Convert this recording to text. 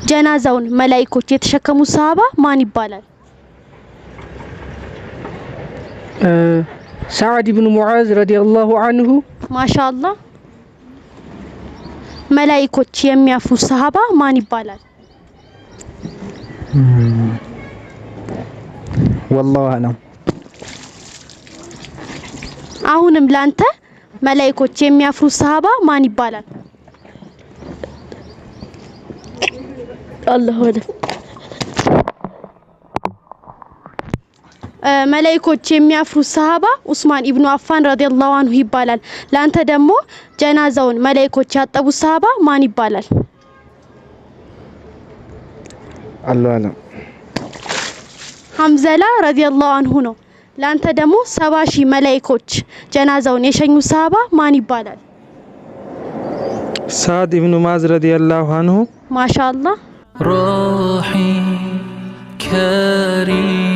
ጀናዛውን መላኢኮች የተሸከሙ ሰሃባ ማን ይባላል? ሳዕድ ብን ሙዓዝ ረዲየላሁ አንሁ። ማሻአላህ። መላኢኮች የሚያፍሩ ሰሃባ ማን ይባላል? ወላሁ አዕለም። አሁንም ላንተ መላኢኮች የሚያፍሩ ሰሃባ ማን ይባላል? አላሁ አዕለም። መላኢኮች የሚያፍሩ ሰሃባ ኡስማን ኢብኑ አፋን ረዲየላሁ አንሁ ይባላል። ላንተ ደግሞ ጀናዛውን መላኢኮች ያጠቡ ሰሃባ ማን ይባላል? አላሁ አዕለም። ሐምዘላ ረዲየላሁ አንሁ ነው። ላንተ ደግሞ 70,000 መላኢኮች ጀናዛውን የሸኙ ሰሃባ ማን ይባላል? ሳድ ኢብኑ ሙዓዝ ረዲየላሁ አንሁ። ማሻአላህ። روحي كريم.